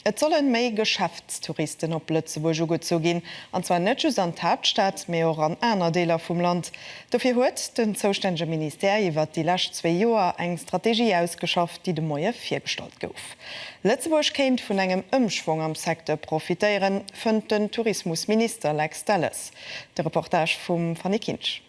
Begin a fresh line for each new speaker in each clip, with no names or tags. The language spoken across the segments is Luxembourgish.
Et sollen méi Geschäftstouristen op Lëtzebuerg ugezu ginn, an zwar net just an d'Haaptstad, mee och an aner Deeler vum Land. Dofir huet den zoustännege Ministère iwwert déi lescht zwee Joer eng Strategie ausgeschafft, déi de Moie virgestallt gouf. Lëtzebuerg kéint vun engem Ëmschwong am Secteur profitéieren, fënnt den Tourismusminister Lex Delles. De Reportage vum Fanny Kinsch.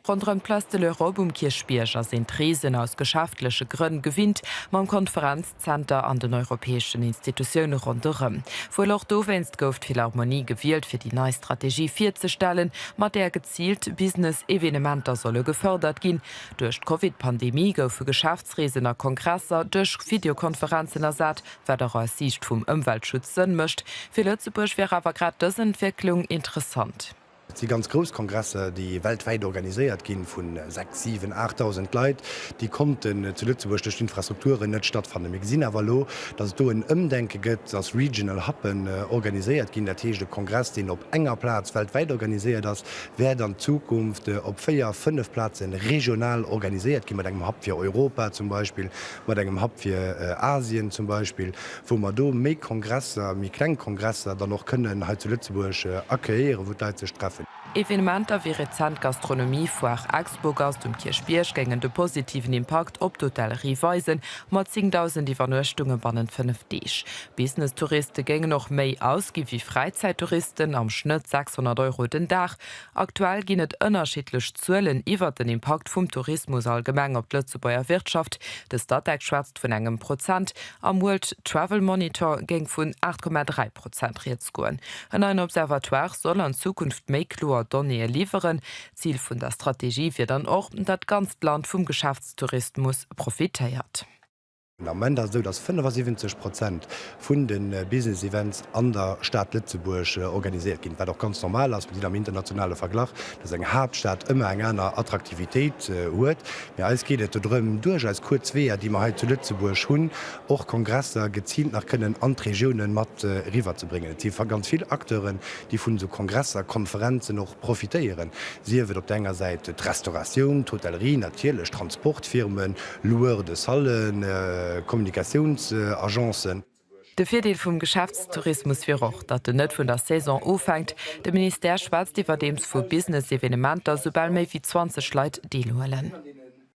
Ronderëm d'Place de l'Europe um Kierchbierg ass een d'Reesen aus geschäftleche Grënn gewinnt, mam Konferenzzenter an den europäeschen Institutioune ronderëm. Wuel och dowéinst gouf d'Philharmonie gewielt, fir déi nei Strategie virzestellen, mat där geziilt Business-Evenementer solle gefërdert ginn. Duerch d'Covid-Pandemie goufe Geschäftsreesen a Kongresser duerch Videokonferenzen ersat, wat och aus Siicht vum Ëmweltschutz Sënn mécht. Fir Lëtzebuerg wier awer grad dës Entwécklung interessant.
Et si ganz grouss Kongresser, déi weltwäit organiséiert ginn, vu 6, 7, 8.000 Leit. Déi konnten zu Lëtzebuerg duerch d'Infrastrukturen net stattfannen. Mir gesinn awer elo, datt et do en Ëmdenke gëtt, datt regional Hubben organiséiert ginn. Dat heescht, e Kongress, deen op enger Plaz weltwäit organiséiert ass, wäert an Zukunft op véier, fënnef Plaze regional organiséiert ginn, mat engem Hub fir Europa zum Beispill, mat engem Hub fir Asien zum Beispill. wou mer do méi Kongresser, méi kleng Kongresser dann och kënnen hei zu Lëtzebuerg accueillieren, wou d'Leit sech treffen.
Evenementer wéi rezent d'Gastronomie-Foire Expogast um Kierchbierg géingen de positiven Impakt op d'Hotellerie weisen, mat 10.000 Iwwernuechtunge bannent 5 Deeg. Business-Touriste géingen och méi ausgi wéi Fräizäittouristen, am Schnëtt 600 Euro den Dag. Aktuell ginn et ënnerschiddlech Zuelen iwwert den Impakt vum Tourismus allgemeng op d'Lëtzebuerger Wirtschaft. De Statec schwätzt vun engem Prozent. Am World Travel Monitor géing vun 8,3 Prozent rieds goen. En neien Observatoire soll an Zukunft méi kloer Donnéeë liwweren. Zil vun der Strategie wier dann och, datt d'ganzt Land vum Geschäftstourismus profitéiert.
Den Ament ass et esou, datt 75 Prozent vun de Business Events an der Stad Lëtzebuerg organiséiert ginn, wat och ganz normal ass. Mir sinn am internationale Verglach, datt eng Haaptstad ëmmer eng aner Attraktivitéit huet. Mee eis geet et dodrëm, duerch eis kuerz Weeër, déi mer hei zu Lëtzebuerg hunn, och Kongresser geziilt nach kënnen an d'Regiounen mat eriwwerzebréngen. Et si ganz vill Acteuren, déi vun esou Kongresser, Konferenzen och profitéieren, sief et op der enger Säit d'Restauratioun, d'Hotellerie natierlech, Transportfirmen, Loueurs de salles, Kommunikatiounsagencen.
De Virdeel vum Geschäftstourismus wier och, datt en net vun der Saison ofhänkt. De Ministère schwätzt iwwerdeems vu Business-Evenementer, soubal méi wéi 20 Leit deelhuelen.